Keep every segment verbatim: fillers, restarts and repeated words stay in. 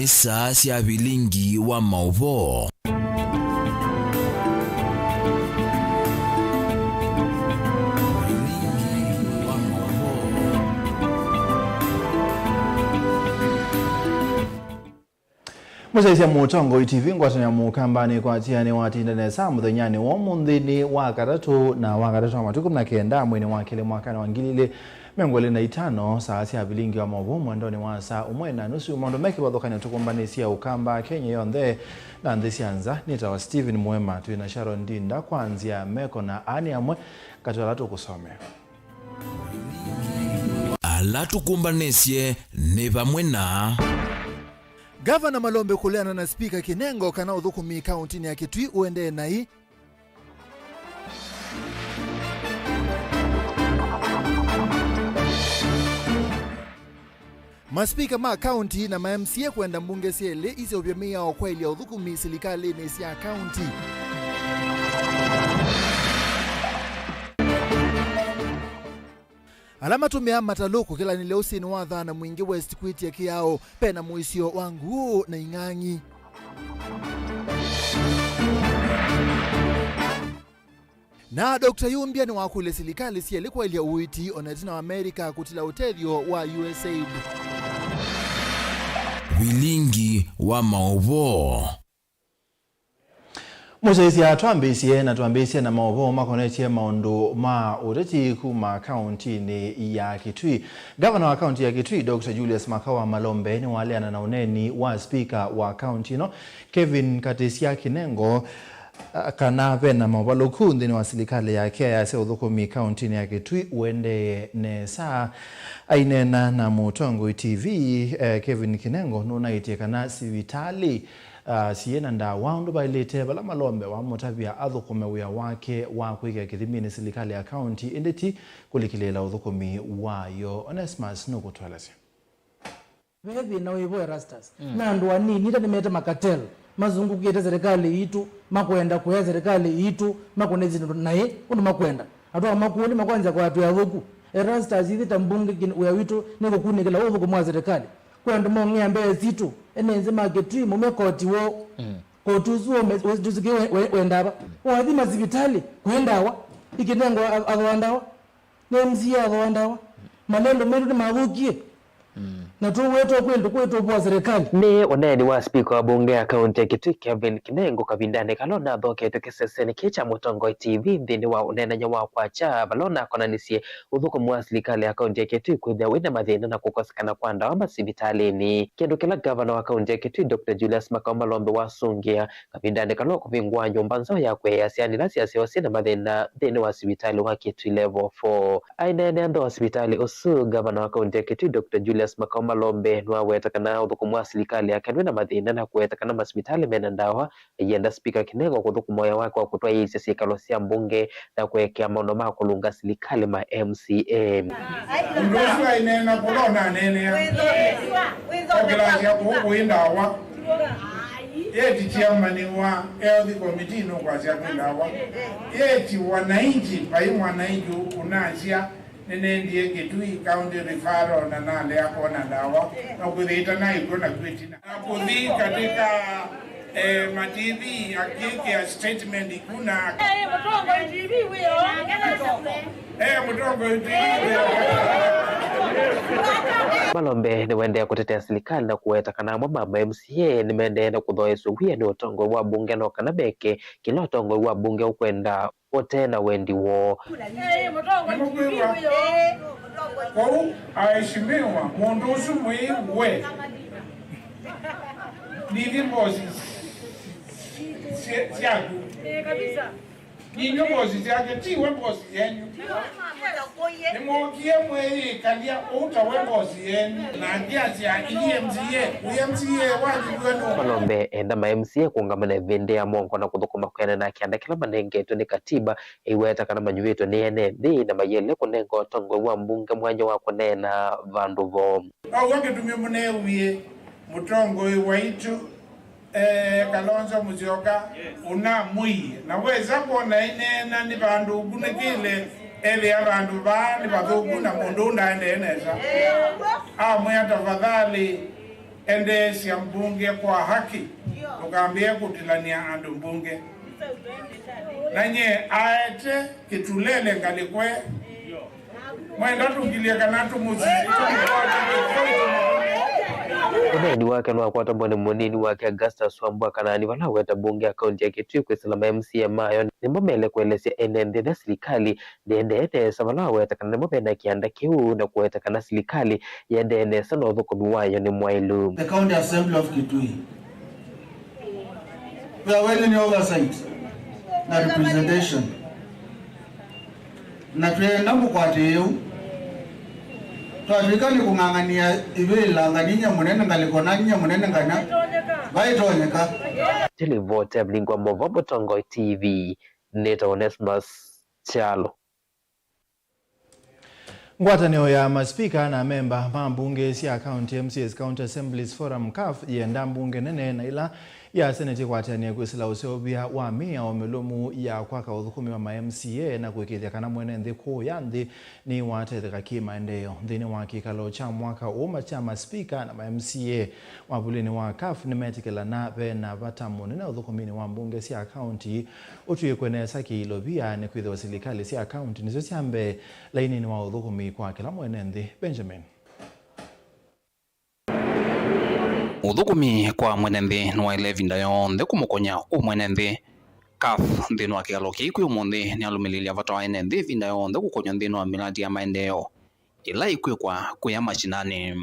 Nĩ saa sya vilingi wa maũvoo. Mũsyaĩĩsya Mũtongoi T V, ngwatanĩo ya Mũkamba nĩkwatĩanĩ watinda nesa mũthenyanĩ wa ũmũnthĩ nĩ wa katatũ na wa katatũ wa matukũ kũmi na kenda mweinĩ wa kelĩ mwakanĩ wa ngili ilĩ mĩongo ĩlĩ na itano, saa sya vilingi wa maũvoo mwendonĩ wa saa ũmwe na nusu. Maũndũ me kĩvathũkany'o tũkũmbanĩsye Ũkamba, Kenya yonthe na nthĩ sya nza. Nĩtawa Stephen Mwema, twĩ na Sharon Ndinda kwa nzĩa ya meko, na aa nĩ amwe katĩ wa ala tũkũsomea. Ala tũkũmbanĩsye nĩ vamwe na Gavana Malombe kũleana na Spika Kinengo kana ũthũkũmi kauntinĩ ya Kitui ũendee naĩ. Maspika ma kaunti na ma M C A kwenda mbunge syelĩ iseũvye mĩao kwaĩlya ũthũkũmi silikalĩnĩ sya kaunti. Ala matũmĩaa matalũ kũkĩlanĩlya ũsĩnĩ wa Thana Mwingĩ West kwĩtya kĩao, pena mũisyo wa nguu na ing'ang'i. Na Doctor Yumbia nĩwakũlya silikalĩ syelĩ kwaĩlya ũiiti o na ĩtina wa Amelika kũtila ũtethyo wa U S A I D. Vilingi wa maũvoo. Mũsyaĩĩsya, twambĩĩsye na twambĩĩsye na maũvoo makonetye maũndũ ma ũteti kuma kauntinĩ ya Kitui. Gavana wa kaunti ya Kitui, Doctor Julius Makawa Malombe, nĩwaleana na ũneeni wa spika wa kaunti ĩno, Kevin Katĩsya Kinengo, a, kana ve na movalũku nthĩnĩ wa silikalĩ yake ayasya ũthũkũmi kauntinĩ ya Kitui ũendee nesa. Aineena na Mũtongoi T V, eh, Kevin Kinengo nũnaĩtye kana sivitalĩ, ah, syĩ na ndawa ũndũ vaĩlĩte, vala Malombe wamũtavya athũkũme wĩa wake wa kwĩkĩa kĩthiminĩ silikalĩ ya kaunti, ĩndĩ ti kũlikĩlĩĩla ũthũkũmi wayo. Onesmus nũkũtũelesya. Ve thĩna wĩvo Erastus. Mm. Na andũ anini ĩta nĩmete makatel, mazungũkĩte serikali itũ, makwenda kũya serikali itũ, makũnĩsye naĩ ũndũ makwenda. Atwaa makũlĩ makwanzya kwatwĩa athũku. Erastus, ithyĩ ta mbunge, wĩa witũ nĩ kũkunĩkĩla ũthũkũmi wa serikali. Kwĩ andũ mong'ea mbee sitũ, ene nzĩ ma Kitui, maumya koti woo. Mm. Koti ũsu wome-, we-, ndũsĩkĩe we-, we-, wendaa va. Wathi masivitalĩ, kwĩ ndawa. Ikinengo a-, athoa ndawa. Nĩ M C A athoa ndawa. Malendo metũ nĩmathũkie. Mm. Na tũwetwa kwĩ ndũkũ ĩtũvũa serikali. Nĩ ũneeni wa spika wa mbunge ya kaunti ya Kitui, Kevin Kinengo, kavindanĩ kala ũnathoketwe kĩsesenĩ kĩĩ kya Mũtongoi T V nthĩnĩ wa ũneenany'a wa kwakya, vala ũnakonanisye ũthũkũmi wa silikalĩ ya kaunti ya Kitui kwĩthĩa wĩna mathĩna na kũkosekana kwa ndawa masivitalĩnĩ, kĩndũ kĩla ngavana wa kaunti ya Kitui, Doctor Julius Makau Malombe, wasũngĩa kavindanĩ kala ũkũvingũa nyũmba nzaũ ya kũea syana ila syasyawa syĩna mathĩna nthĩnĩ wa sivitalĩ wa Kitui Level four. Aineenea nthĩ wa sivitalĩ ũsu, ngavana wa kaunti ya Kitui, Doctor Julius Makau Malombe, nĩwaweta kana ũthũkũmi wa silikalĩ yake ndwĩna mathĩna na kũweta kana masivitalĩ mena ndawa. Aienda Spika Kinengo kũthũkũma wĩa wake wa kũtwaĩĩsya syĩkalo sya mbunge na kũekea maũndũ ma kũlũnga silikalĩ ma M C A. Ũndũ ũsu aineena kũla ũnaneenea. Okĩlasya kũu kũĩ ndawa. Yeti chairman wa health committee nũkwasya kwĩ ndawa. Yeti wananchi, vai mwananchi ũnasya, nĩnendie Kitui County Referral na nalea kwona ndawa. Na kwĩthĩĩta naĩ kw'o na kwĩtina. Na kũthi katika, eh, ma T V akĩkĩa statement kuna. Eh, Mũtongoi T V wĩo. Eh, Mũtongoi T V wĩo. Malombe nĩwaendee kũtetea silikalĩ na kũweta kana amwe ma ma M C A nĩmaendee na kũthoeswa wia nĩ ũtongoi wa mbunge no kana meke kĩla ũtongoi wa mbunge ũkwenda ũte na wendi woo. Nĩmũkwĩw'a? Kwoou, aheshimiwa, mũndũ ũsu mwĩw'e. Nithi mbosi sya-, syaku. Ninywe mbosi syake, tiwe mbosi yenyu. Nĩmwokie mwĩyĩkalya ũu tawe mbosi yenyu. Na ndyasya, ithi M C A, wĩ M C A wanyuiwe nũ? Malombe enda ma M C A kũũngamana ĩvĩndĩ ya mũongo na kũthũkũma kwĩanana na kĩanda kĩla manengetwe nĩ katiba, eiweta kana manyuvĩtwe nĩ ene nthĩ na mayĩle kũnenga ũtongoi wa mbunge mwanya wa kũneena vandũ voo. Now'o kĩtumi mũneewie mũtongoi waitũ, eh, Kalonzo Musyoka, ũnamwĩie, na wesa kwona aineena nĩ vandũ ũkunĩkĩle, ethĩa vandũ vaa nĩ vathũku na mũndũ ũũ ndaendee nesa. Amwĩa, tafadhali, Endeesya mbunge kwa haki, ndũkambĩe kũtilany'a andũ mbunge. Na nyie aete kĩtulele ngalĩko ĩ. Mwenda tũkilye kana tũmũsi-, tũmũkwate kĩtwei tũmũtũme. Ũneeni wake nĩwakwatambwa nĩ mũnini wake Augustus Wambua Kanani, vala aweta mbunge ya kaunti ya Kitui kwĩsĩla ma M C A mayo nĩmo mele kũelesya ene nthĩ ĩla silikalĩ ndĩendee nesa, vala aweta kana nĩmo mena kĩanda kĩu na kũweta kana silikalĩ yĩendee nesa na ũthũkũmi wayo nĩ mwaĩlu. The County Assembly of Kitui. We are well in oversight na representation. Na twĩenda mũkwatĩĩu. Twatw'ĩka nĩ kũng'ang'anĩa ivĩla nganinya mũnene ngalĩko na nginya mũnene ngana vaitonyeka. Nĩ livoti ya Mlingo wa Mova Mũtongoi T V, nĩtawa Onesmus Kyalo. Ngwatanĩo ya masipika na amemba ma mbunge sya kaunti, M C As, County Assemblies Forum, CAF, yĩenda mbunge nene na ĩla ya seneti ĩkwatĩanĩe kwĩsĩla ũseũvya wa mĩao mĩlũmu ya kwaka ũthũkũmi wa ma M C A na kũĩkĩĩthya kana mwene nthĩ kũũya nthĩ nĩwatetheka kĩ-maendeeo. Nthĩnĩ wa kĩkalo kya mwaka ũũ, ma-, kya masipika na ma M C A wavulĩnĩ wa CAF nĩmetĩkĩlana ve na vata mũnene ũthũkũminĩ wa mbunge sya kaunti ũtw'ĩkwe nesa kĩilovia, nĩkwĩthĩwa silikalĩ sya kaunti nĩsyo sya mbee laininĩ wa ũthũkũmi kwa kĩla mwene nthĩ. Benjamin. Ũthũkũmi kwa mwene nthĩ nĩwaĩle ĩvinda yonthe kũmũkony'a ũ mwene nthĩ. CAF nthĩnĩ wa kĩkalo kĩĩ kwĩ ũmũnthĩ nĩyalũmĩlĩĩlya vata wa ene nthĩ ĩvinda yonthe kũkonywa nthĩnĩ wa mĩlati ya maendeeo ĩla ĩkwĩkwa kũya mashinani.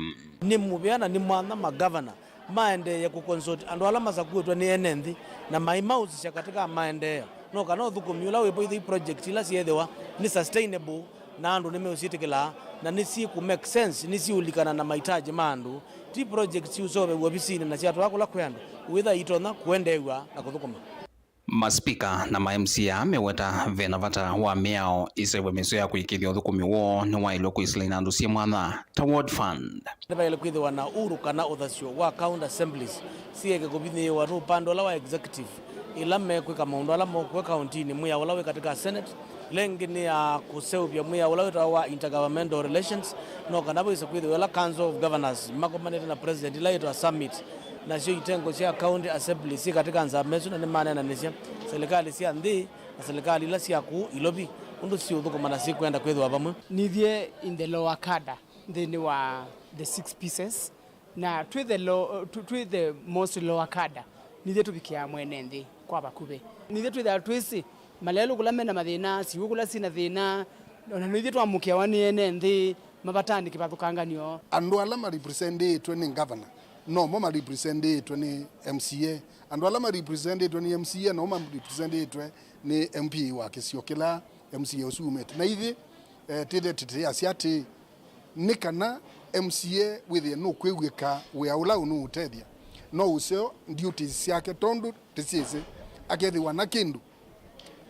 Nĩ mũvea na nĩ mwanya magavana maendeeye kũconsult andũ ala masakuĩtwe nĩ ene nthĩ na maimausisya katika maendeeo, no kana ũthũkũmi ũla wĩvo, ithei project ila syeethĩwa nĩ sustainable na andũ nĩmeũsyĩtĩkĩlaa na nĩsyĩkũ make sense, nĩsiũlikana na mahitaji ma andũ, ti project siũseũvĩw'a ovisinĩ na syatwaa kũla kwĩ andũ wĩtha itonya kũendeew'a na kũthũkũma. Maspika na ma M C A meweta ve na vata wa mĩao ĩseũvw'e mĩsoa ya kũĩkĩĩthya ũthũkũmi woo nĩwaĩlwe kwĩsĩla inandũ syĩ mwanya ta ward fund. Nĩvaĩle kwĩthĩwa na ũru kana ũthasyo wa county assemblies syĩeke kũvinyĩĩwa nĩ ũpande ũla wa executive ĩla mekwĩka maũndũ ala mokũe kauntinĩ, mwĩao ũla wĩ katĩ ka Senate, ĩla ĩngĩ nĩ ya kũseũvya mwĩao ũla wĩtawa wa intergovernmental relations, no kana vaise kwĩthĩwa ĩla Council of Governors makomanĩte na president ĩla yĩtawa summit, nasyo itengo sya county assembly syĩ katĩ ka nzama ĩsu na nĩmaneenanĩsya silikalĩ sya nthĩ na silikalĩ ila sya kũu Ilovi ũndũ siũthũkũma na sikwenda kwĩthĩwa vamwe. Nithyĩ in the lower cadre nthĩnĩ wa the six pieces, na twĩ the low, tw-, twĩ the most lower cadre, nithyĩ tũvikĩaa mwene nthĩ kwa vakuvĩ. Nithyĩ twĩthĩaa twĩsĩ malelũ kũla mena mathĩna, siw'ũ kũla syĩna thĩna, ona nithyĩ twamũkĩawa nĩ ene nthĩ mavatanĩ kĩvathũkanganyo. Andũ ala marepresentĩtwe nĩ ngavana nomo marepresentĩtwe nĩ M C A. Andũ ala marepresentĩtwe nĩ M C A nomo marepresentĩtwe nĩ M P wa kĩsio kĩla M C A ũsu umĩte. Na ithyĩ, eh, tĩthe tĩtĩasya atĩĩ, nĩ kana M C A wĩthĩe nũkwĩw'ĩka wĩa ũla ũnũũtethya, no ũseo duties syake tondũ tĩsyĩsĩ akethĩwa na kĩndũ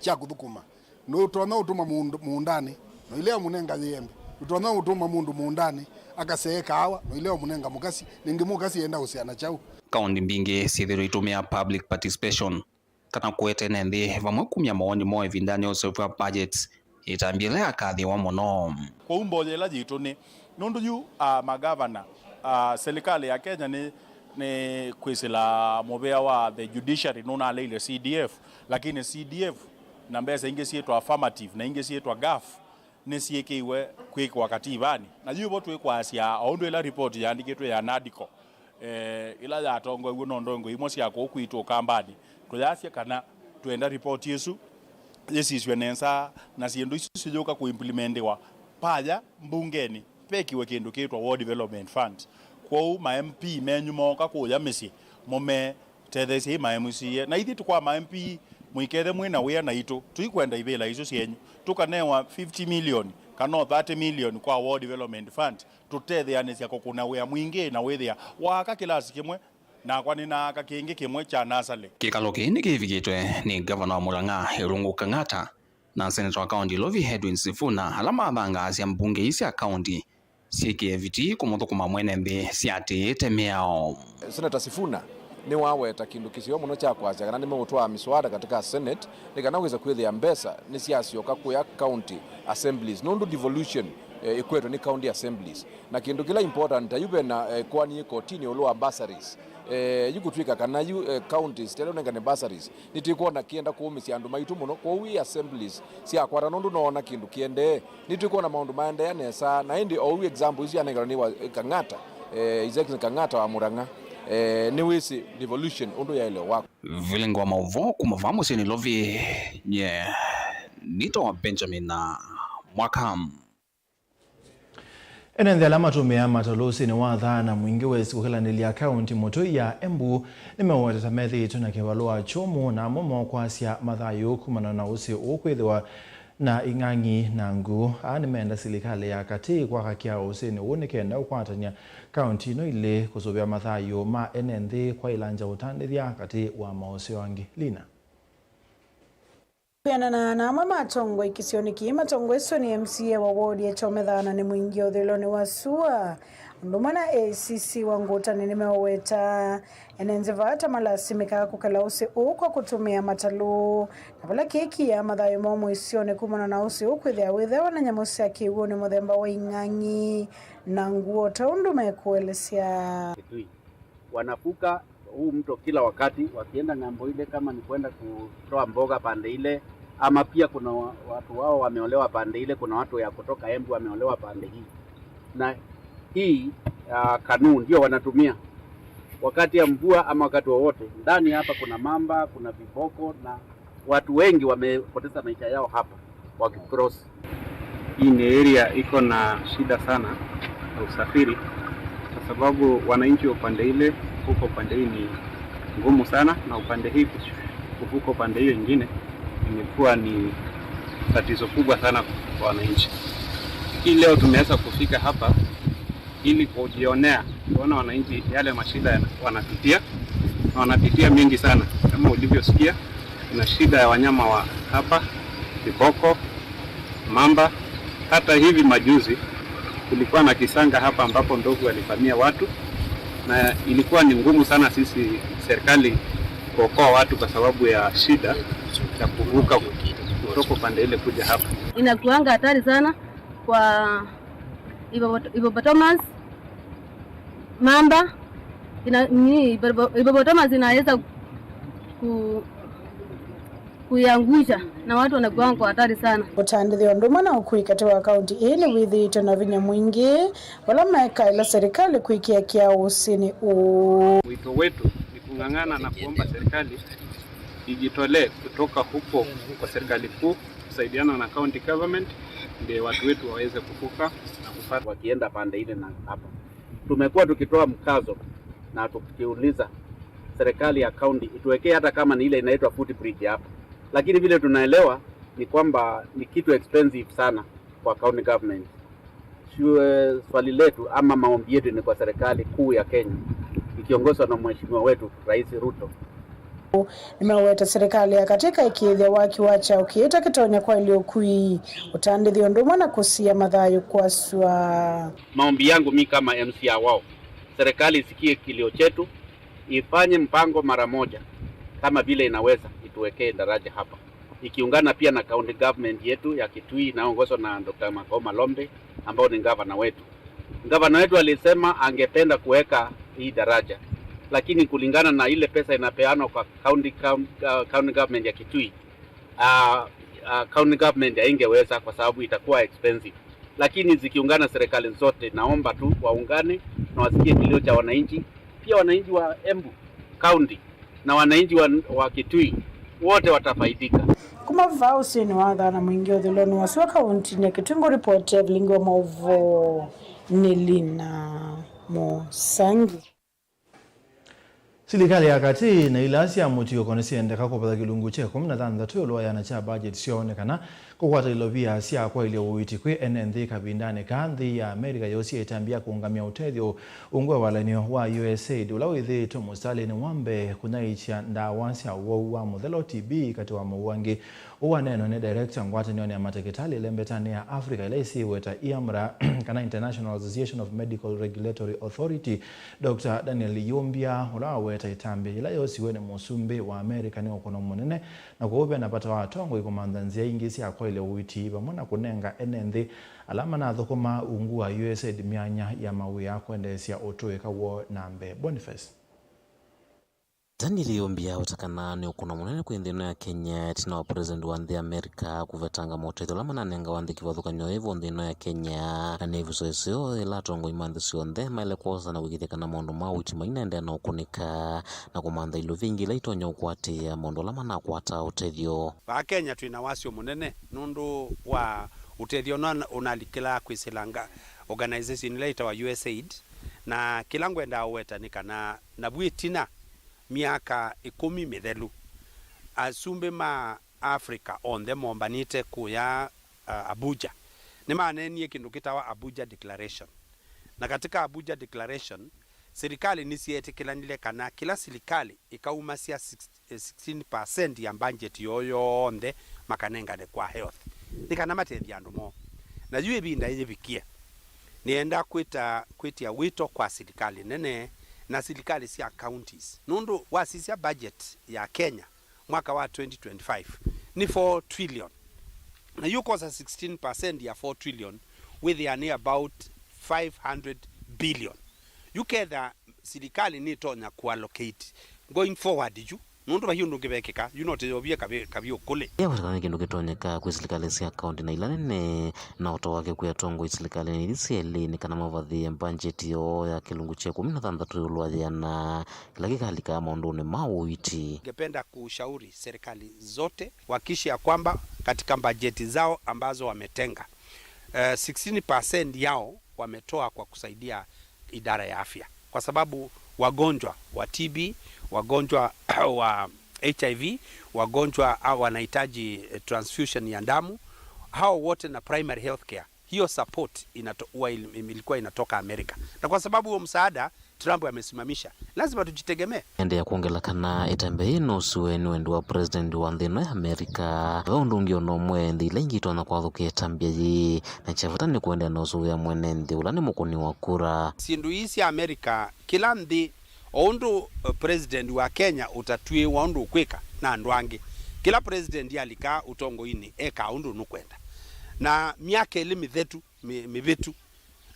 kya kũthũkũma. Nũtonya ũtũma mũndũ mũũndanĩ, no ilea ũmũnenga yĩembe. Nũtonya ũtũma mũndũ mũũndanĩ akasee kaawa, no ilea ũmũnenga mũkasi. Nĩngĩ mũkasi enda ũsea na kyaũ? Kaunti mbingĩ syĩthĩrwe itũmĩa public participation kana kũete ene nthĩ vamwe kumya mawoni moo ĩvindanĩ ya ũseũvya wa budget, ĩtambya ĩla yakathĩĩwa mũno. Kwoou mboya ĩla yitũ nĩ nũndũ yu, ah, magavana, ah, silikalĩ ya Kenya nĩ, nĩ kwĩsĩla mũvĩa wa the judiciary nũnaleile C D F, lakini C D F na mbesa ingĩ syĩtwa affirmative na ingĩ syĩtwa gaf nĩsyĩkĩiwe kwĩkwa kativanĩ. Na yu vo twĩkwasya o ũndũ ĩla ripoti yaandĩkĩtwe ya NADCO, eh, ĩla yatongoew'e no ndongoi imwe sya kũu kwitũ Ũkambanĩ, tũyasya kana twenda ripoti ĩsu yĩsisw'e nesa na syĩndũ isu siyũka kũimplimentiwa paya mbungenĩ, vekiwe kĩndũ kĩtwa Ward Development Fund. Kwoou ma M P menyu mooka kũũya mĩsyĩ, mũmetetheesyei ma M C A. Na ithyĩ tũkwa ma M P, mũikethe mwĩ na wĩa naitũ, tũikwenda ivĩla isu syenyu. Tũkanewa fifty million kana o thirty million kwa Ward Development Fund, tũtetheanĩsya kũkũna wĩa mwingĩ na wĩthĩa waaka kĩlasi kĩmwe, nakwa nĩnaaka kĩngĩ kĩmwe kya nasalĩ. Kĩkalo kĩĩ nĩkĩvikĩtwe nĩ ngavana wa Murang'a, Irungu Kang'ata, na seneta wa kaunti Ilovi, Edwin Sifuna, ala mathangaasya mbunge ii sya kaunti syĩkĩe vitii kũmũthũkũma mwene nthĩ syatĩĩte mĩao. Senator Sifuna nĩwaweta kĩndũ kĩseo mũno kya kwasya kana nĩmeũtwaa miswada katika Senate nĩ kana wĩse kwĩthĩa mbesa nĩsyasyoka kũya county assemblies, nũndũ devolution eh, ikwetwe nĩ county assemblies. Na kĩndũ kĩla important, ta yu vena, eh, kwani kotini ĩũlũ wa bursaries. Eh, yu kũtw'ĩka kana yu, eh, counties tele ũnengane bursaries, nĩtwĩkwona kĩenda kũũmĩsya andũ maitũ mũno. Kwoou i assemblies syakwata nũndũ noona kĩndũ kĩendee, nĩtwĩkwona maũndũ maendeea nesa. Na ĩndĩ oou example isu yanenganwa nĩ wa, eh, Kang'ata, eh, His Excellency Kang'ata wa Murang'a, eh, nĩwĩsĩ devolution ũndũ yaĩle wakwa. Vilingi wa maũvoo kuma vaa mũsyĩ Nairobi, nye nĩtawa Benjamin Mwaka. Ene nthĩ ala matũmĩaa matalũ ũsĩnĩ wa Thana Mwingĩ West kũkĩlanĩlya kaũnti mũtũi ya Embu nĩmeũweta ta methĩĩtwe na kĩvalũa kyũmũ, na amwe moo kwasya mathayũ kumana na ũsĩ ũũ kwĩthĩwa na ing'ang'i na nguu. Aa nĩmeenda silikalĩ ya katĩ kwaka kĩao ũsĩnĩ ũũ nĩ kenda ũkwatany'a kaũnti ino ilĩ kũsũvĩa mathayũ ma ene nthĩ kwa ilanja ũtandĩthya katĩ wa maũseo angĩ. Lina. Kwĩanana na amwe ma atongoi kĩsionĩ kĩĩ matongoesw'e nĩ M C A wa ward ya Kyome Thana nĩ Mwingĩ ũthũĩlonĩ wa sua, ũndũ ũmwe na A C C wa Ngũtani nĩmeũweta ene nthĩ vaa ta malasimĩkaa kũkala ũsĩ ũũ kwa kũtũmĩa matalũ, na vala kĩĩ kĩaa mathayũ moo mũisyonĩ kumana na ũsĩ ũũ kwĩthĩa wĩthĩawa na nyamũ sya kĩw'ũnĩ mũthemba wa ing'ang'i na nguu, o ta ũndũ mekũelesya. Kitui. Wanavuka huu mto kila wakati wakienda ng'ambo ile, kama ni kwenda kutoa mboga pande ile, ama pia kuna wa-, watu wao wameolewa pande ile, kuna watu ya kutoka Embu wameolewa pande hii. Na hii, ah, kanuu ndio wanatumia wakati ya mvua ama wakati wowote. Ndani hapa kuna mamba, kuna viboko na watu wengi wamepoteza maisha yao hapa wakicross. Hii ni area iko na shida sana ya usafiri, kwa sababu wananchi wa upande ile kuvuka upande hii ni ngumu sana, na upande hii kuvuka upande hiyo ingine imekuwa ni tatizo kubwa sana kwa wananchi. Hii leo tumeweza kufika hapa ili kujionea, kuona wananchi yale mashida yana-, wanapitia, na wanapitia mengi sana. Kama ulivyosikia, kuna shida ya wanyama wa hapa, viboko, mamba. Hata hivi majuzi kulikuwa na kisanga hapa ambapo ndovu walivamia watu, na ilikuwa ni ngumu sana sisi serikali kuokoa watu kwa sababu ya shida ya kuvuka kutoka upande ile kuja hapa. Inakuanga hatari sana kwa hippopot-, hippopotamus, mamba, ina-, ni, hippopo-, hippopotamus inaweza ku-, kuiangusha na watu wanakuwa kwa hatari sana. Ũtandĩthyo ũndũ ũmwe na ũkui katĩ wa kaunti ĩĩ nĩwĩthĩĩtwe na vinya mwingĩ, vala mekaĩla serikali kwĩkĩa kĩao ũsĩnĩ ũũ. Wito wetu ni kung'ang'ana na kuomba serikali ijitolee kutoka huko kwa serikali kuu kusaidiana na county government, ndio watu wetu waweze kuvuka na kupata. Wakienda pande ile na hapa. Tumekuwa tukitoa mkazo na tukiuliza serikali ya county ituwekee hata kama ni ile inaitwa footbridge hapa. Lakini vile tunaelewa ni kwamba ni kitu expensive sana kwa county government. Shu-, swali letu ama maombi yetu ni kwa serikali kuu ya Kenya ikiongozwa na mheshimiwa wetu Rais Ruto. Nĩmeweta serikali ya katĩ ĩkĩĩthya waki wa kyaũ kĩĩ ta kĩtonya kwaĩlya ũkui, ũtandĩthyo ũndũ ũmwe na kũsia mathayũ kwa sua. Maombi yangu mi kama M C A wao, serikali isikie kilio chetu, ifanye mpango mara moja, kama vile inaweza, ituwekee daraja hapa, ikiungana pia na county government yetu ya Kitui inayoongozwa na Doctor Makau Malombe, ambao ni gavana wetu. Gavana wetu alisema angependa kuweka hii daraja, lakini kulingana na ile pesa inapeanwa kwa county, coun-, uh, county government ya Kitui, uh, uh, county government haingeweza kwa sababu itakuwa expensive. Lakini zikiungana serikali zote, naomba tu waungane na wasikie kilio cha wananchi, pia wananchi wa Embu County na wananchi wa, wa Kitui wote watafaidika. Kuma vaa ũsĩnĩ wa Thana Mwingĩ ũthũĩlonĩ wa sua kauntinĩ ya Kitui, ngũripoti ya vilingi wa maũvoo nĩ Lina Mũsangi. Silikalĩ ya katĩ na ila sya mũtiũko nĩsyendeka kũvatha kĩlungu kya ĩkũmi na thanthatũ ĩũlũ wa ĩana kya budget syoo nĩ kana kũkwata ilovia sya kwaĩlya ũiiti kwĩ ene nthĩ kavindanĩ kaa nthĩ ya America yoosie ĩtambya ya kũũngamya ũtethyo ungu wa walany'o wa U S A I D ũla wĩthĩĩtwe mũsitalĩnĩ wa mbee kũnyaĩĩkya ndawa sya ũwau wa mũthelo, T B, katĩ wa mowau angĩ. Ũu waneenwa nĩ director ngwatanĩonĩ ya matakĩtalĩ ĩlembetanĩ ya Africa ĩla ĩsĩĩwe ta I A M R A, kana International Association of Medical Regulatory Authority, Doctor Daniel Yumbia, ũla waweta ta ĩtambya yĩla yosiwe nĩ mũsumbĩ wa Amerika nĩ ũkũno mũnene, na kwoou ve na vata wa atongoi kũmantha nzĩa ingĩ sya kwaĩlya ũiiti vamwe na kũnenga ene nthĩ ala manathũkũma ungu wa USAID myanya ya mawĩa kwendeesya ũtũĩka woo na mbee. Boniface. Daniel Yombi awetekana nĩ ũkũno mũnene kwĩ nthĩ ĩno ya Kenya ĩtina wa president wa nthĩ ya Amerika kũvetanga maũtethyo ala mananengawa nthĩ kĩvathũkany'o ĩvo nthĩ ĩno ya Kenya, na nĩ ĩvuso ĩseo yĩla atongoi ma nthĩ syonthe maĩle kwosa na kũĩkĩĩthya kana maũndũ ma ũiiti mainaendeea na ũkũnĩka, na kũmantha ilũvi ingĩ ila itonya ũkũatĩĩa maũndũ ala manakwataa ũtethyo. Vaa Kenya twĩ na wasyo mũnene nũndũ wa ũtethyo ũla ũnalikĩlaa kwĩsĩla nga-, organization ĩla yĩtawa USAID, na kĩla ngwendaa ũweta nĩ kana navu ĩtina myaka ĩkũmi mĩthelu, asumbĩ ma Africa onthe mombanĩte kũya, uh, Abuja, nĩmaneenie kĩndũ kĩtawa Abuja Declaration. Na katika Abuja Declaration, silikalĩ nĩsyeetĩkĩlanile kana kĩla silikalĩ ĩkaumasya six, eh, sixteen percent ya budget yoo yonthe makanengane kwa health, nĩ kana matethye andũ moo. Na yu ĩvinda yĩvikie, nĩenda kwĩta, kwĩtĩa wĩto kwa silikalĩ nene na silikalĩ sya counties, nũndũ wasisya budget ya Kenya mwaka wa twenty twenty-five nĩ four trillion, na yu ũkosa sixteen percent ya four trillion, wĩthĩa nĩ about five hundred billion. Yu ketha silikalĩ nĩtonya kũallocate going forward yu, nũndũ vai ũndũ ũngĩ vekĩka, yu no tĩyovie kavi-, kavyũ kũlĩ. Yawetana nĩ kĩndũ kĩtonyeka kwĩ silikalĩ sya kaunti na ila nene, na ũto wake kwĩ atongoi silikalĩnĩ ithi syelĩ nĩ kana mavathĩĩe mbanjeti yoo ya kĩlungu kya ĩkũmi na thanthatũ ĩũlũ wa yĩana kĩla kĩkalikaa maũndũnĩ ma ũiiti. Ningependa kushauri serikali zote kuhakikisha ya kwamba katika bajeti zao ambazo wametenga, eh, sixteen percent yao wametoa kwa kusaidia idara ya afya, kwa sababu wagonjwa wa T B, wagonjwa wa H I V, wagonjwa hao wanahitaji, eh, transfusion ya damu, hao wote na primary health care, hiyo support inato-, huwa il-, ilikuwa inatoka Amerika. Na kwa sababu huo msaada Trump amesimamisha, lazima tujitegemee. Endeea kwongela kana ĩtambya yĩĩ nũsue nĩ wendi wa president wa nthĩ ĩno ya Amerika. Ve ũndũ ũngĩ o na ũmwe nthĩ ila ingĩ itonya kwathũkĩa ĩtambya yĩĩ, na kya vata nĩ kũendeea na ũsũvĩa mwene nthĩ ũla nĩ mũkũni wa kura. Syĩndũ ii sya Amerika, kĩla nthĩ, o ũndũ, eh, president wa Kenya ũtatw'ĩĩwa ũndũ ũkwĩka na andũ angĩ, kĩla president alika ũtongoinĩ ekaa ũndũ nũkwenda. Na myaka ĩlĩ mĩthetũ, mĩ-, mĩvĩtu,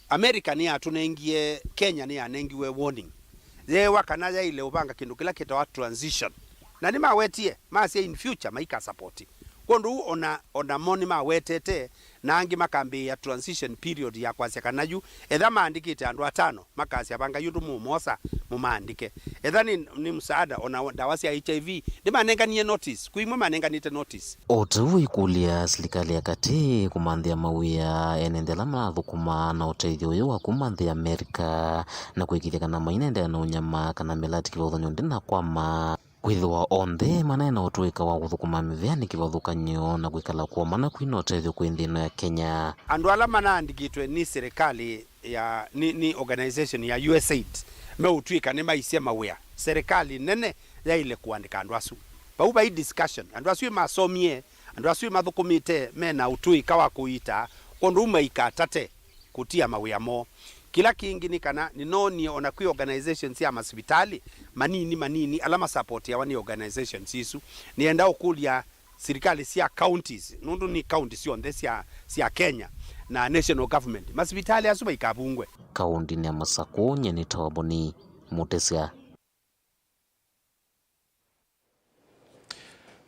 America nĩyatũnengie, Kenya nĩyanengiwe warning, yeewa kana yaĩle ũvanga kĩndũ kĩla kĩtawa transition. Na nĩmawetie, masya in future maikasapoti. Kwondũ ũu ona, ona mo nĩmawetete, na angĩ makambĩĩa transition period ya kwasya kana yu, etha maandĩkĩte andũ atano, makasya, "Vangai ũndũ mũũmosa, mũmaandĩke." Etha nĩ, nĩ msaada, ona ndawa sya H I V, nĩmanenganie notice. Kwĩ imwe manenganĩte notice. O ta ũu ĩkũlya silikalĩ ya katĩ kũmanthĩa mawĩa ene nthĩ ala marathũkũma na ũtethyo ũyũ wa kuma nthĩ ya Amerika, na kũĩkĩĩthya kana mainaendeea na ũnyamaa kana mĩlati kĩvathũkany'o ndĩnakwama. Kwĩthĩwa onthe manaĩ na ũtũĩka wa kũthũkũma mĩvĩanĩ kĩvathũkany'o na kwĩkala kwoma na kwĩna ũtethyo kwĩ nthĩ ĩno ya Kenya. Andũ ala manaandĩkĩtwe nĩ silikalĩ ya, nĩ, nĩ organization ya USAID meũtw'ĩka nĩmaisye mawĩa, silikalĩ nene yaĩle kũandĩka andũ asu. Vau vai discussion. Andũ asu masomie, andũ asu mathũkũmĩte, mena ũtũĩka wa kũiita, kwondũ ũu maikatate kũtia mawĩa moo. Kĩla kĩngĩ nĩ kana nĩnoonie ona kwĩ organizations sya masivitalĩ manini manini ala masapotiawa nĩ organizations isu. Nĩenda ũkũlya silikalĩ sya counties, nũndũ nĩ county syonthe sya, sya Kenya, na national government, masivitalĩ asu maikavungwe. Kaũntĩnĩ ya Masakũ, nyie nĩtawa Boni Mũtĩsya.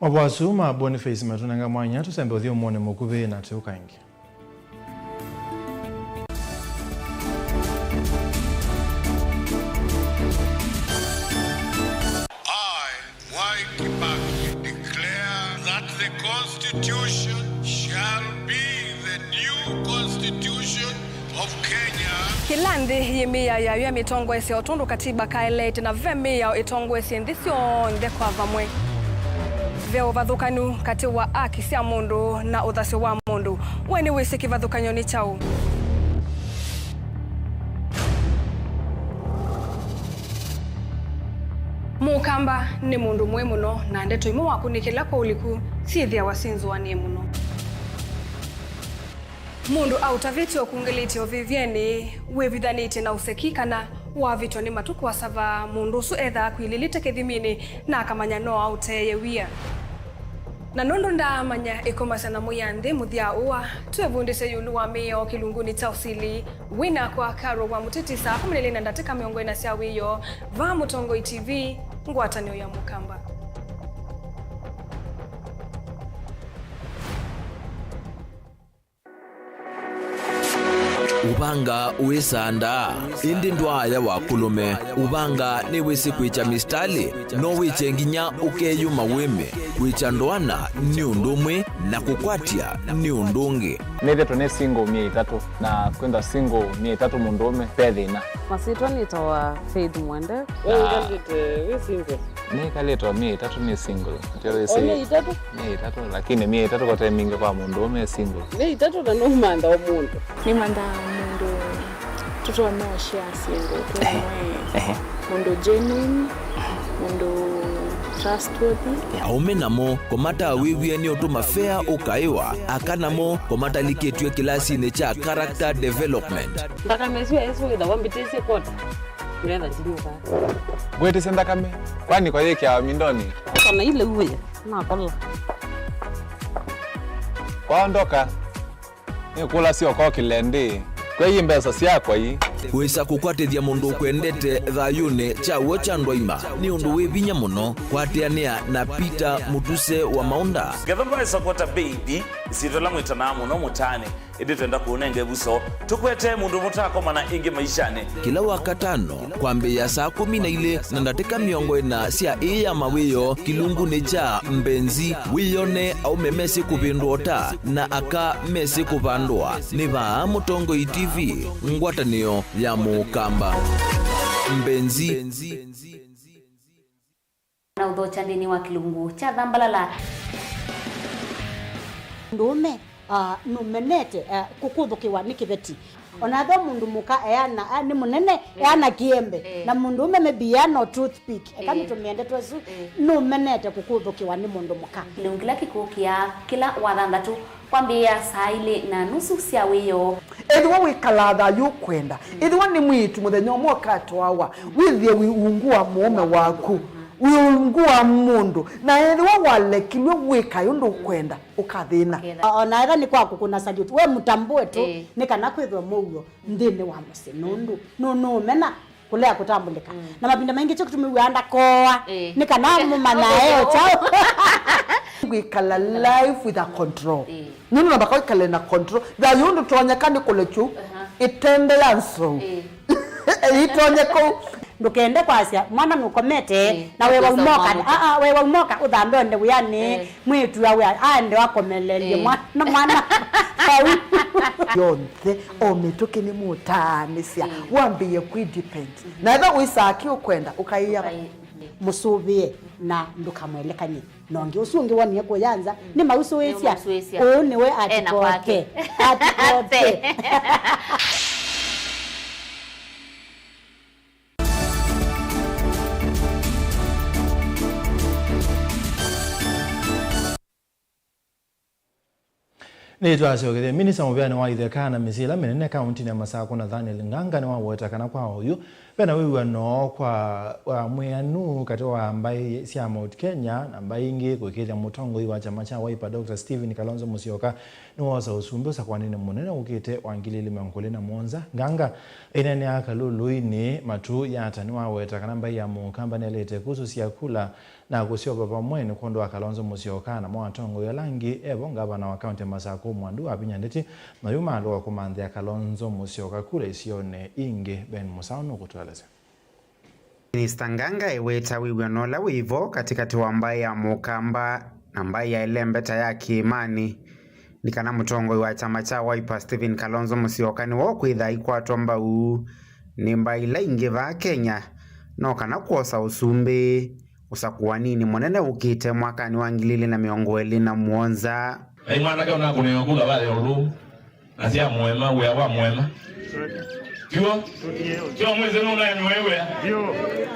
Mavoo asu ma Boniface matũnenga mwanya tũsembe ũthyũmũnĩ mũkuvĩ na tũũka ĩngĩ. I, Mwai Kibaki, declare that the Constitution shall be the new Constitution of Kenya. Kĩla nthĩ yĩ mĩao yayo ya mĩtongoesye o tondũ katiba kaeleete, na ve mĩao ĩtongoesye nthĩ syonthe kwa vamwe. Ve ũvathũkanu katĩ wa aki sya mũndũ na ũthasyo wa mũndũ. We nĩwĩsĩ kĩvathũkany'o nĩ kyaũ? Mũkamba nĩ mũndũ mũĩ mũno, na ndeto imwe wakũnĩkĩla kwa ũliku syĩthĩawa syĩnzũanĩe mũno. Mũndũ aũtavĩtye ũkungĩlĩtye ũvĩvyenĩ wĩvithanĩtye na ũseki kana Wavĩtwa nĩ matu kũasava, mũndũ ũsu ethaa akw'ĩlĩlĩte kĩthiminĩ na akamanya no aũteeye wia. Na nũndũ ndaamanya ĩkomasya nyamũ ya nthĩ mũthya ũa, twĩvundĩsye ĩũlũ wa mĩao kĩlungunĩ kya ũsili. Wĩ nakwa Carol wa Mũtiti, saa kũmi na ilĩ na ndatĩka mĩongo ĩna sya wĩoo, vaa Mũtongoi T V, ngwatanĩo ya Mũkamba. Ũvanga wĩsandaa, ĩndĩ ndwaaya wa kũlũme. Ũvanga nĩwĩsĩ kwĩkya mistalĩ, no wĩkye nginya ũkeyũma wĩme. Kwĩkya ndoana nĩ ũndũ ũmwe, na kũkwatya nĩ ũndũ ũngĩ. Nĩthĩtwe nĩ single myei ĩtatũ, na kwĩthwa single myei ĩtatũ mũndũũme, ve thĩna. Masyĩtwa nĩtawa Faith Mwende. We wĩkalĩte wĩ single? Nĩkalĩte o myei ĩtatũ nĩ single. Atĩ wĩsĩ. O myei ĩtatũ? Myei ĩtatũ, lakini myei ĩtatũ kote mingĩ kwa mũndũ ũme single. Myei ĩtatũ na nũmantha o mũndũ. Nĩmantha mũndũ tũtonya ũshare syĩndũ twĩ. Ehe. Mũndũ genuine, mũndũ trustworthy. Aũme namo kũmatawĩw'e nĩ ũtũma fea ũkaĩwa, aka namo kũmatalikĩtw'e kĩlasinĩ kya character development. Nthakame ĩsu ya Yesũ wĩthawa mbĩtĩsye kota. Ndĩretha ndinyuka. Ngwĩtĩsya nthakame, kwani kwa yĩkĩawa mindonĩ? Kana ile uwe, nakola. Kwaondoka, nĩkũlasya ũkokĩle ndĩ, kwei mbesa syakwa ii. Wĩsa kũkwatĩthya mũndũ ũkwendete thayũnĩ kya w'o kya ndwaima nĩ ũndũ wĩ vinya mũno. Kwatĩanĩa na Peter Mũtuse wa Maũnda. Ngetha ndwaĩsa kwata baby, ĩsyĩtwa ĩla mwĩtanaa mũno mũtaanĩ. Ĩndĩ twenda kũũnenga ĩvuso, tũkwetee mũndũ mũtakomana ĩngĩ maishanĩ. Kĩla Wakatano, kwambĩĩa saa kũmi na ilĩ na ndatĩka mĩongo ĩna sya ĩĩ ya mawĩoo, kĩlungunĩ kya Mbenzi, wĩyone aũme mesĩ kũvĩndũa ũta na aka mesĩ kũvandũa. Nĩ vaa Mũtongoi T V, ngwatanĩo ya Mũkamba. Mbenzi. Na ũthokya nthĩnĩ wa kĩlungu kya Thambalala. Mũndũũme, ah, nũmenete, ah, kũkũthũkĩwa nĩ kĩveti. Ona ethĩwa mũndũ mũka eana, ah, nĩ mũnene, eana kĩembe. Eh. Na mũndũũme maybe eana o toothpick. Eka nĩtũmĩe ndeto ĩsu, nũmenete kũkũthũkĩwa nĩ mũndũ mũka. Kĩlungu kĩla kĩkũkĩa kĩla Wathanthatũ kwambĩĩa saa ilĩ na nusu sya wĩoo. Ethĩwa wĩkalaa thayũ ũkwenda, ethĩwa nĩ mwĩĩtu mũthenya ũmwe ũkatwawa, wĩthĩe wĩ ungu wa mũũme waku, wĩ ungu wa mũndũ, na ethĩwa walekilw'e wĩkae ũndũ ũkwenda, ũkathĩna. O na ethĩwa nĩ kwa kũkũna salute, we mũtambũe tu, nĩ kana kwĩthwe mũuo nthĩnĩ wa mũsyĩ, nũndũ nũ-, nũũmena kũlea kũtambũlĩka. Na mavinda maingĩ kyo kĩtumi wĩaa ndakooa, nĩ kana mũmanya e kyaũ. Kwĩkala life with a control. Nũndũ namba kwĩkale na control. Thayũ ndũtonyeka nĩ kũlekyu ĩtende ya nsou. Ĩtonye kũu. Ndũkende kwasya mwana nũkomete na wewa umoka. Aa, wewa umoka ũthambe onde wĩanĩ. Mwĩĩtu awe aende akomeleelye mwana, mwana vau. Yonthe, o mĩtũkĩ nĩmũtaanĩsya, wambĩĩe kwĩ depend. Na ethĩwa wĩsaa kĩ ũkwenda, ũkaĩa mũsũvĩe na ndũkamwelekany'e. Na ũngĩ ũsu ũngĩ wonie kũya nza, nĩmausũĩsya. Nĩmausũĩsya. Ũũ nĩwe ena kwake. Atikote. Atikote. Nĩtwasyokethya. Minista mũvĩanĩ wa itheka na mĩsyĩ ĩla mĩnene kaũntinĩ ya Masakũ, Nathaniel Nganga, nĩwaweta kana kwa oyu vena wĩw'ano kwa, wa mwĩanu katĩ wa mbaĩ sya Mount Kenya na mbaĩ ingĩ kũĩkĩĩthya mũtongoi wa kyama kya Wiper, Doctor Stephen Kalonzo Musyoka, nĩwoosa ũsumbĩ ũsakũanĩnĩ mũnene ũkĩte wa ngili ilĩ mĩongo ĩlĩ na mũonza. Nganga aineenea Kalũlũinĩ Matu Yata nĩwaweta kana mbaĩ ya Mũkamba nĩyaĩlĩte kũsũsya kula na kũsyova vamwe nĩ kwondũ wa Kalonzo Musyoka namo atongoi ala angĩ evo. Ngavana wa kaũntĩ ya Masakũ Mwandu Wavinya Ndeti na yu maalũa kũmanthĩa Kalonzo Musyoka kula isionĩ ingĩ. Ben Musau nũkũtũelesya. Minista Nganga eweta wĩw'ano ũla wĩvo katĩkatĩ wa mbaĩ ya Mũkamba na mbaĩ ya ĩlembeta ya Kĩĩmanĩ nĩ kana mũtongoi wa kyama kya Wiper Stephen Kalonzo Musyoka nĩwe ũkwĩtha aikwatwa mbau nĩ mbaĩ ila ingĩ vaa Kenya, no kana kwosa ũsumbĩ ũsakũaninĩ mũnene ũkĩte mwakanĩ wa ngili ilĩ na mĩongo ĩlĩ na mũonza. Ai mwanake ũnakũnĩwa kula vaya ũlũ, na sya mũema, wĩa wa mũema. Tiw'o? Tiw'o mwĩsĩ nũnaenũe wĩa?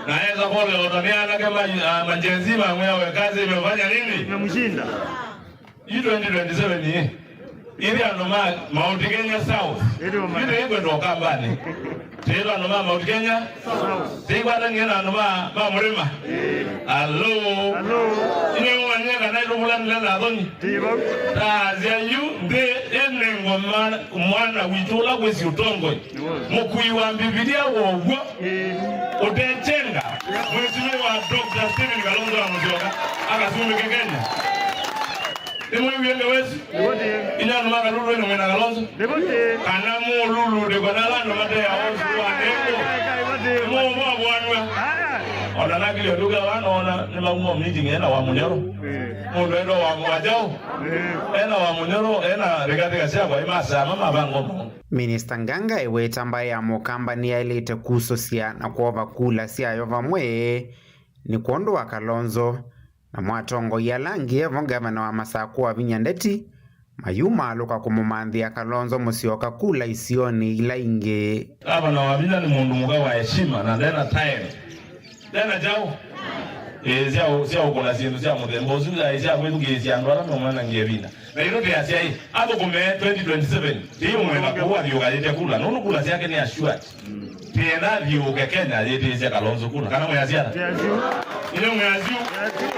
Na esa kole ota nĩ anake ma, ah, majenzi mamwĩa we kazi imefanya nini? Imemshinda. Hii twenty twenty-seven hii. Ithe andũ ma Mount Kenya South. Ĩndĩ ũmanya. Ithe ĩkwenda Ũkambanĩ. Tĩĩtwa andũ ma Mount Kenya. South. Tĩikwatanie na andũ ma, ma mũrĩma. Ĩĩ. Alo. Alo. Inĩ ũmanyie kana ĩtũvũlanĩle na athoni. Ĩĩ, vau. Taasya yu nthĩ ĩnengwa ma-, mwana witũ ũla wĩsĩ ũtongoi. Mũkui wa Mbivilia wa ũw'o. Ĩĩ. Ũtechenga. Mheshimiwa Doctor Stephen Kalonzo wa Musyoka. Akasumbĩke Kenya. Nĩmwĩw'e ngewa ĩsu? Nĩvo tĩ. Inyuĩ andũ ma Kalulu ĩno mwĩ na Kalonzo? Nĩvo tĩ. Kana mũlulu ndĩkwa na ala andũ mate aosu wa ndengo? Nĩvo tĩ. Nĩmũũvũanw'a. Ah. Ona nakilio nduka wanoona nĩmauma meeting ena wa mũnyoro. Eh. Mũndũ enda wa mwajaũ? Eh. Ena wa mũnyoro, ena rĩkathĩka syakwa, ĩmasama mavanga maũndũ. Minista Nganga eweta mbaĩ ya Mũkamba nĩyaĩlĩte kusũsya na kwova kula syayo vamwe nĩ kwondũ wa Kalonzo. Namo atongoi ala angĩ, evo ngavana wa Masakũ Wavinya Ndeti, mayumaalũka kũmũmanthĩa Kalonzo Musyoka kula isionĩ ila ingĩ. Ngavana Wavinya nĩ mũndũ mũka wa heshima na ndena time. Ndena kyaũ? Ĩĩ, sya ũ-, sya ũkũla syĩndũ sya mũthemba ũsu, sya kwĩthukĩĩsya andũ ala meũmanangie ĩvinda. Na ĩno tĩasya ĩ, athũkũme twenty twenty-seven, tĩĩ ũmwenda kũu athiũkayĩte kula, nũndũ kula syake nĩ assured. Tĩenda athiũũke Kenya ayĩtĩĩsya Kalonzo kula, kana mwĩasya ata? Tĩasyu. Inyo mwĩasyu. Tĩasyu.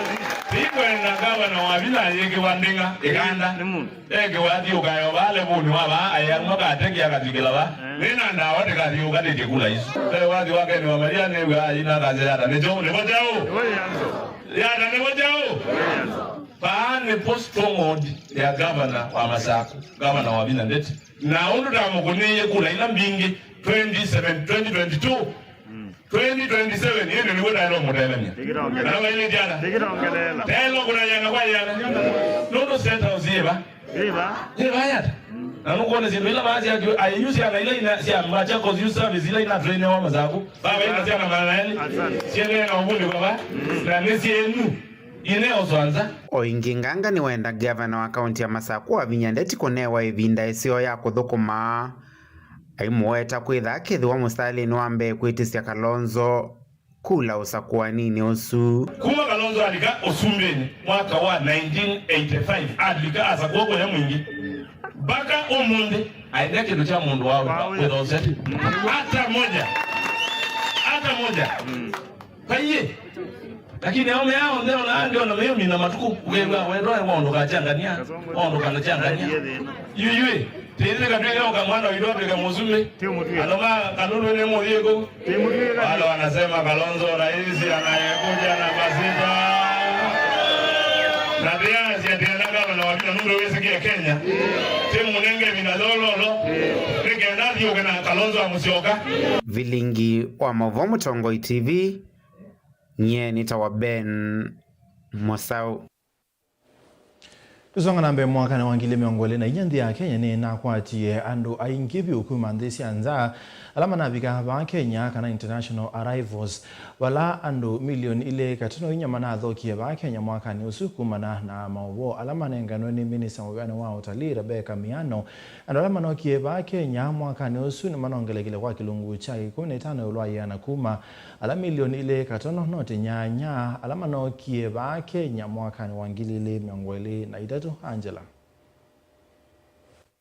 Tĩikwenda ngavana Wavinya ayĩkĩwa ndĩng'a, ĩkanda. Nĩ mũndũ. Ekĩwa athiũũkae o vaa levũnĩ wa vaa, aĩanwa kateke akathikĩla vaa. Eh. Nĩ na ndawa ndĩkathiũũkanĩtye kula isu. Ve wathi wake nĩ wa Maria nĩw'a aina akasya yata nĩkyo, nĩvo kyaũ? Nĩvo yanzo. Yata nĩvo kyaũ? Nĩvo yanzo. Vaa nĩvo stronghold ya gavana wa Masakũ, gavana Wavinya Ndeti. Na ũndũ ndamũkũnĩie kula ila mbingĩ twenty seven, twenty twenty-two, twenty twenty-seven, ĩndĩ nĩw'o ndaĩlwa mũtelemya. Ndĩkĩtongelela. Na vailĩ jana. Ndĩkĩtongelela. Ndaĩlwa kũna yĩana kwa yĩana. Nũndũ State House yĩva? Yĩva? Yĩva yata? Na nũkwona syĩndũ ila vaa sya kĩ-, ayu syana ila ina, sya Machakos Youth Service ila ina train wa Masakũ. Vaa vaina syana maana elĩ. Asante. Syendee na ũvũlĩ vava. Mm. Na nĩ syenu. Ine oswanza. O ĩngĩ, Nganga nĩwenda ngavana wa kaunti ya Masakũ Wavinya Ndeti kũnewa ĩvinda ĩseo ya kũthũkũma, aimũweta kwĩtha akĩthĩwa mũsalĩnĩ wa mbee kwĩtĩsya Kalonzo kula ũsakũaninĩ ũsu. Kuma Kalonzo alika ũsumbĩnĩ mwaka wa nineteen eighty-five, alika asakũa kũya mwingĩ. Mpaka ũmũnthĩ, aendea kĩndũ kya mũndũ wa kwĩtha ũseti. Hata moja. Hata moja. Kaiye. Lakini aũme ao onthe ona angĩ ona meũmina matukũ, ũkew'a wendwa maũndũ kachangania, maũndũ kanachangania. Yuyui, tĩthĩ katwĩke ũka mwana witũ atwĩke mũsumbĩ. Ti mũtwĩe. Andũ ma Kalulu nĩ mũthiĩ kũ? Ti mũtwĩe. Wale wanasema Kalonzo rais anayekuja namba sita. Na pia asiatiana gavana wa Kenya nũndũ wĩsĩkĩe Kenya. Ti mũnenge vina lololo. Nĩkenda athiũke na Kalonzo wa Musyoka. Vilingi wa Maũvoo Mũtongoi T V. Nyie nĩtawa Ben Mũsaũ. Tũsonga na mbee, mwakanĩ wa ngili mĩongo ĩlĩ na inya, nthĩ ya Kenya nĩnakwatie andũ aingĩ vyũ kuma nthĩ sya nza ala manavika vaa Kenya, kana international arrivals, vala andũ milioni ilĩ katono inya manathokie vaa Kenya mwakanĩ ũsu, kumana na maũvoo ala manenganwe nĩ minista mũvĩanĩ wa ũtalii, Rebecca Miano. Andũ ala manokie vaa Kenya mwakanĩ ũsu nĩmanongelekile kwa kĩlungu kya ĩkũmi na itano ĩũlũ wa yĩana kuma ala milioni ilĩ katono noti nyanya ala manookie vaa Kenya mwakanĩ wa ngili ilĩ mĩongo ĩlĩ na itatũ. Angela.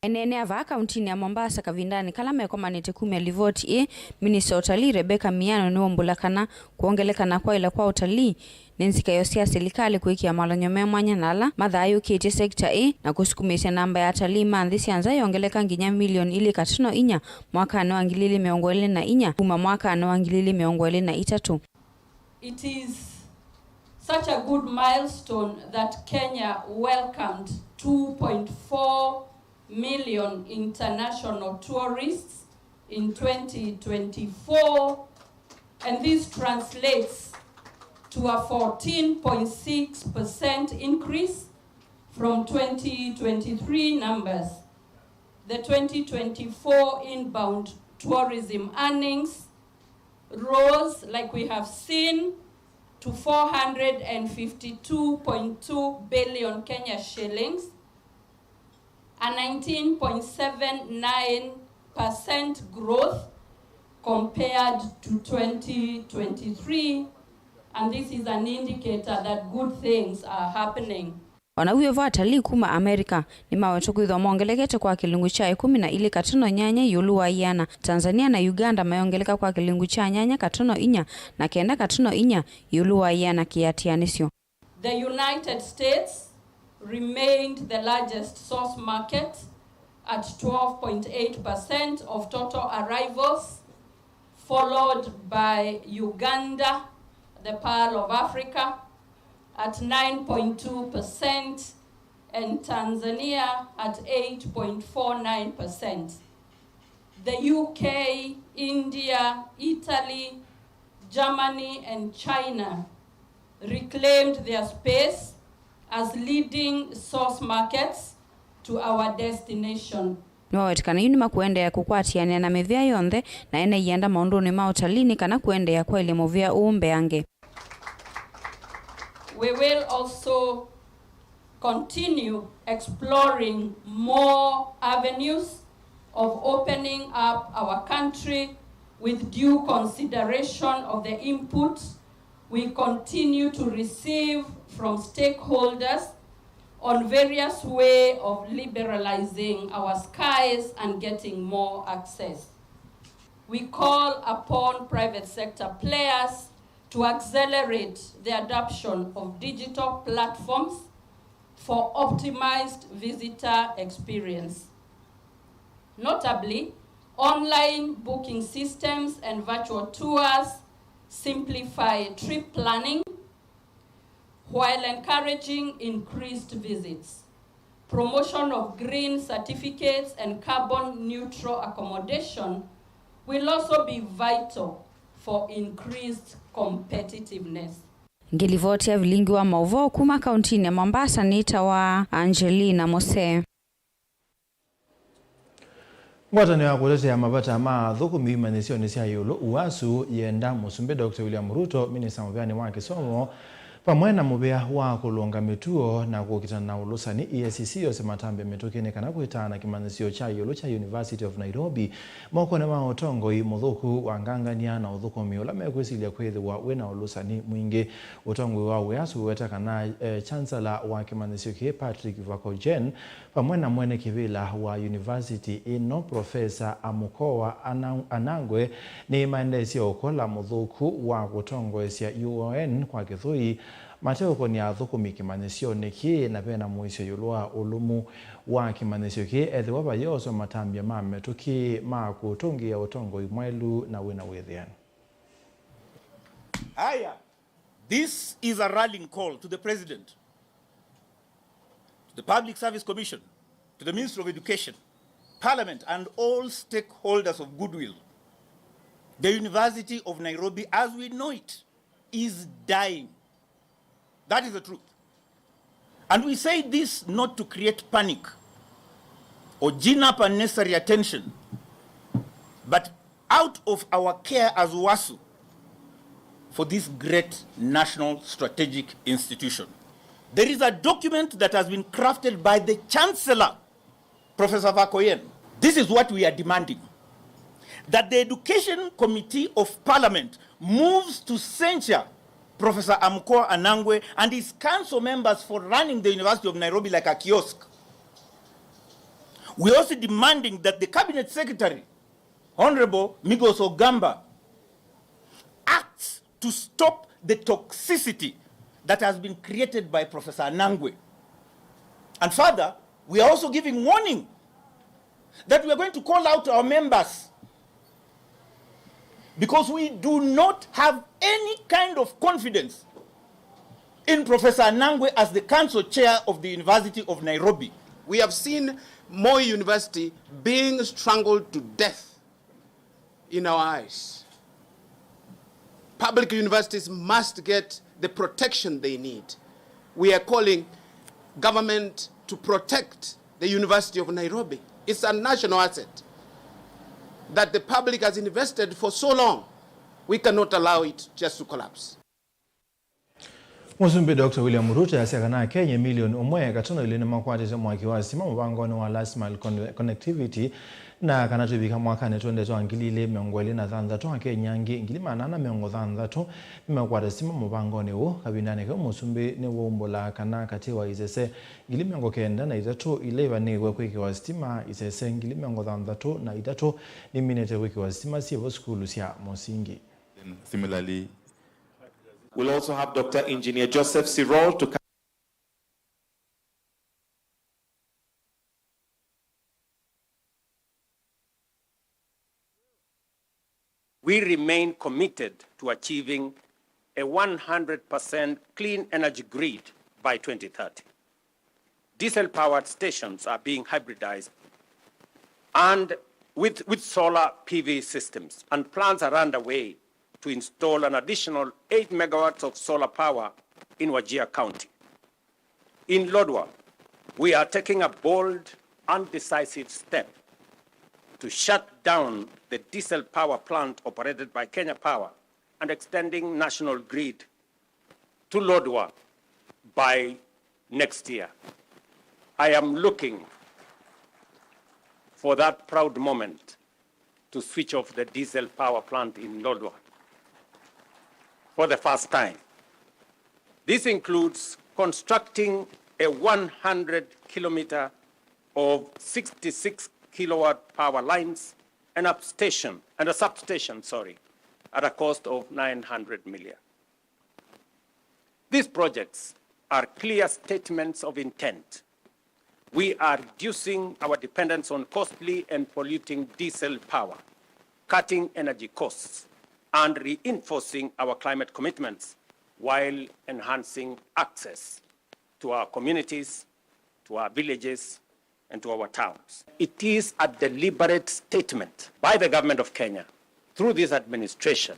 Eneenea vaa kauntinĩ ya Mombasa kavindanĩ kala mekomanĩte kumya livoti ĩĩ, minista wa ũtalii Rebecca Miano nĩwaumbũla kana kwongeleka na kwaĩla kwa ũtalii nĩ nzikaĩo sya silikalĩ kũĩkĩa malany'o me mwanya na ala mathayũũkĩtye sekita ĩĩ na kũsukumĩĩsya namba ya atalii ma nthĩ sya nza yongeleka nginya milioni ilĩ katono inya mwakanĩ wa ngili ilĩ mĩongo ĩlĩ na inya kuma mwakanĩ wa ngili ilĩ mĩongo ĩlĩ na itatũ. It is such a good milestone that Kenya welcomed two point four million international tourists in twenty twenty-four, and this translates to a fourteen point six percent increase from twenty twenty-three numbers. The twenty twenty-four inbound tourism earnings rose, like we have seen, to four hundred and fifty-two point two billion Kenya shillings, a nineteen point seven nine percent growth compared to twenty twenty-three, and this is an indicator that good things are happening. O na wĩ o vo, atalii kuma America nĩmawetwe kwĩthĩwa mongelekete kwa kĩlungu kya ĩkũmi na ilĩ katono nyanya ĩũlũ wa ĩana. Tanzania na Uganda mayongeleka kwa kĩlungu kya nyanya katono inya na kenda katono inya ĩũlũ wa ĩana kĩatĩanĩsyo. The United States remained the largest source market at twelve point eight percent of total arrivals, followed by Uganda, the Pearl of Africa, at nine point two percent, and Tanzania at eight point four nine percent. The U K, India, Italy, Germany, and China reclaimed their space as leading source markets to our destination. Nĩwawetekana yu nĩmakũendeea kũkwatĩanĩa na mĩvĩa yonthe na ene ianda maũndũnĩ ma ũtalii nĩ kana kũendeea kwaĩlya mũvĩa ũũ mbeange. We will also continue exploring more avenues of opening up our country with due consideration of the input we continue to receive from stakeholders on various way of liberalizing our skies and getting more access. We call upon private sector players to accelerate the adoption of digital platforms for optimized visitor experience. Notably, online booking systems and virtual tours simplify trip planning while encouraging increased visits. Promotion of green certificates and carbon neutral accommodation will also be vital for increased competitiveness. Ngĩlivoti ya vilingi wa maũvoo kuma kauntinĩ ya Mombasa nĩtawa Angelina Mose. Ngwatanĩo ya kũtetea mavata ma athũkũmi imanyĩsyonĩ sya ĩũlũ, UASU, yenda Mũsumbĩ Doctor William Ruto, Minista mũvĩanĩ wa kĩsomo, vamwe na mũvĩa wa kũlũnga mĩtuo na kũkitana na ũlũsani, E A C C, yose matambya mĩtũkĩ nĩ kana kwĩtaana kĩmanyĩsyo kya ĩũlũ kya University of Nairobi mokonĩ ma ũtongoi mũthũku wa ngangania na ũthũkũmi ũla mekwĩsilya kwĩthĩwa wĩ na ũlũsani mwingĩ. Ũtongoi wa UASU wĩweta kana, eh, Chancellor wa kĩmanyĩsyo kĩĩ, Patrick Vakojen, vamwe na mwene kĩvĩla wa yunivasiti ĩno, Profesa Amukoa Ana-, Anangwe, nĩmaendeesye ũkola mũthũku wa kũtongoesya U O N kwa kĩthũi, mateũkonia athũkũmi kĩmanyĩsyonĩ kĩĩ, na vena mũisyo ĩũlũ wa ũlũmu wa kĩmanyĩsyo kĩĩ ethĩwa vayooswa matambya ma mĩtũkĩ ma kũtũngĩĩa ũtongoi mwaĩlu na wĩna wĩthĩanu. Haya, this is a rallying call to the President, to the Public Service Commission, to the Ministry of Education, Parliament, and all stakeholders of goodwill. The University of Nairobi, as we know it, is dying. That is the truth. And we say this not to create panic or gin up unnecessary attention, but out of our care as UASU for this great national strategic institution. There is a document that has been crafted by the Chancellor, Professor Vakoyen. This is what we are demanding, that the Education Committee of Parliament moves to censure Professor Amukoa Anangwe and his council members for running the University of Nairobi like a kiosk. We're also demanding that the Cabinet Secretary, Honorable Migos Ogamba, acts to stop the toxicity that has been created by Professor Anangwe. And further, we are also giving warning that we are going to call out our members because we do not have any kind of confidence in Professor Anangwe as the council chair of the University of Nairobi. We have seen Moi University being strangled to death in our eyes. Public universities must get the protection they need. We are calling government to protect the University of Nairobi. It's a national asset that the public has invested for so long. We cannot allow it just to collapse. Mũsumbĩ Doctor William Ruto easya kana Akenya milioni ũmwe katono ilĩ nĩmakwatĩte mwaki wa sitima mũvangonĩ wa Last Mile Con-, Connectivity, Na kana twĩvika mwakanĩ twendete wa ngili ilĩ mĩongo ĩlĩ na thanthatũ, Akenya angĩ ngili maana ana mĩongo thanthatũ nĩmekwata sitima mũvangonĩ ũũ. Kavindanĩ kau, Mũsumbĩ nĩwaumbũla kana katĩ wa isese ngili mĩongo kenda na itatũ ila ivanĩĩwe kwĩkĩwa sitima, isese ngili mĩongo thanthatũ na itatũ niminĩte kwĩkĩwa sitima syĩvo sukulu sya mũsingi. Similarly, we'll also have Doctor Engineer Joseph Sirol to come. We remain committed to achieving a one hundred percent clean energy grid by twenty thirty. Diesel-powered stations are being hybridized and with, with solar P V systems, and plans are underway to install an additional eight megawatts of solar power in Wajir County. In Lodwar, we are taking a bold and decisive step to shut down the diesel power plant operated by Kenya Power and extending National Grid to Lodwar by next year. I am looking for that proud moment to switch off the diesel power plant in Lodwar for the first time. This includes constructing a one hundred kilometer of sixty-six kilowatt power lines and a station, and a substation, sorry, at a cost of nine hundred million. These projects are clear statements of intent. We are reducing our dependence on costly and polluting diesel power, cutting energy costs, and reinforcing our climate commitments while enhancing access to our communities, to our villages, and to our towns. It is a deliberate statement by the Government of Kenya through this administration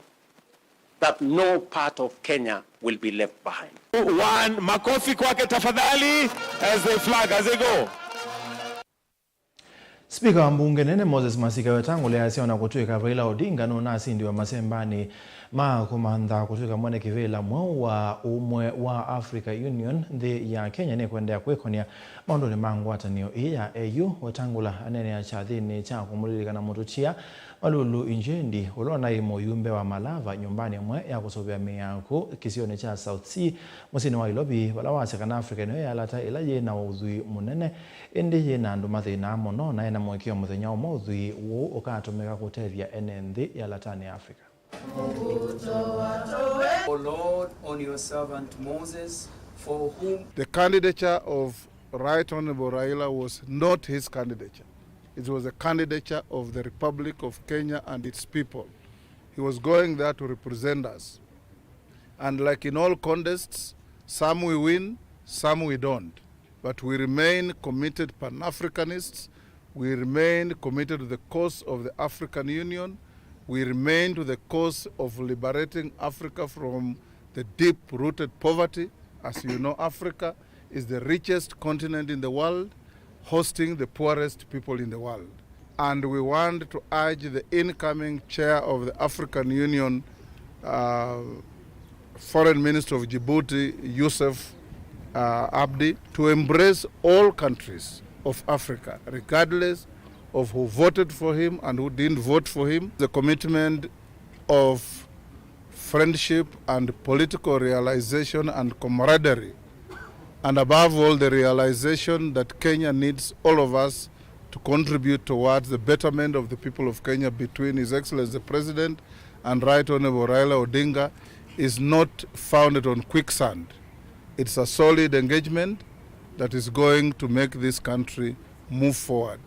that no part of Kenya will be left behind. One, makofi kwake tafadhali, as they flag, as they go. Spika wa mbunge nene Moses Masika Wetangula easya ona kũtw'ĩka Raila Odinga nũnasindiwe masembanĩ ma kũmantha kũtw'ĩka mwene kĩvĩla mweũ wa Ũmwe wa Africa Union, nthĩ ya Kenya nĩkũendeea kwĩkonia maũndũnĩ ma ngwatanĩo ĩĩ ya A U. Wetangula aneenea kyathĩnĩ kya kũmũlilikana mũtũtia Malulu Injendi, ũla ũnaĩ mũyumbe wa Malava nyũmbanĩ ĩmwe ya kũsũvĩa mĩako kĩsionĩ kya South Sea mũsyĩnĩ wa Nairobi, vala wasya kana Africa nĩyo yalata ĩla yĩ na ũthwii mũnene, ĩndĩ yĩ na andũ mathĩnaa mũno, na ena mũĩkĩĩo mũthenya ũmwe ũthwii ũũ ũkatũmĩka kũtethya ene nthĩ yalatanĩ ya Africa. O Lord, on your servant Moses, for whom The candidature of Right Honorable Raila was not his candidature. It was a candidature of the Republic of Kenya and its people. He was going there to represent us. And like in all contests, some we win, some we don't. But we remain committed Pan-Africanists. We remain committed to the cause of the African Union. We remain to the cause of liberating Africa from the deep-rooted poverty. As you know, Africa is the richest continent in the world, hosting the poorest people in the world. And we want to urge the incoming chair of the African Union, uh, Foreign Minister of Djibouti, Youssef, uh, Abdi, to embrace all countries of Africa, regardless of who voted for him and who didn't vote for him. The commitment of friendship and political realization and camaraderie, and above all, the realization that Kenya needs all of us to contribute towards the betterment of the people of Kenya between His Excellency the President and Right Honorable Raila Odinga is not founded on quicksand. It's a solid engagement that is going to make this country move forward.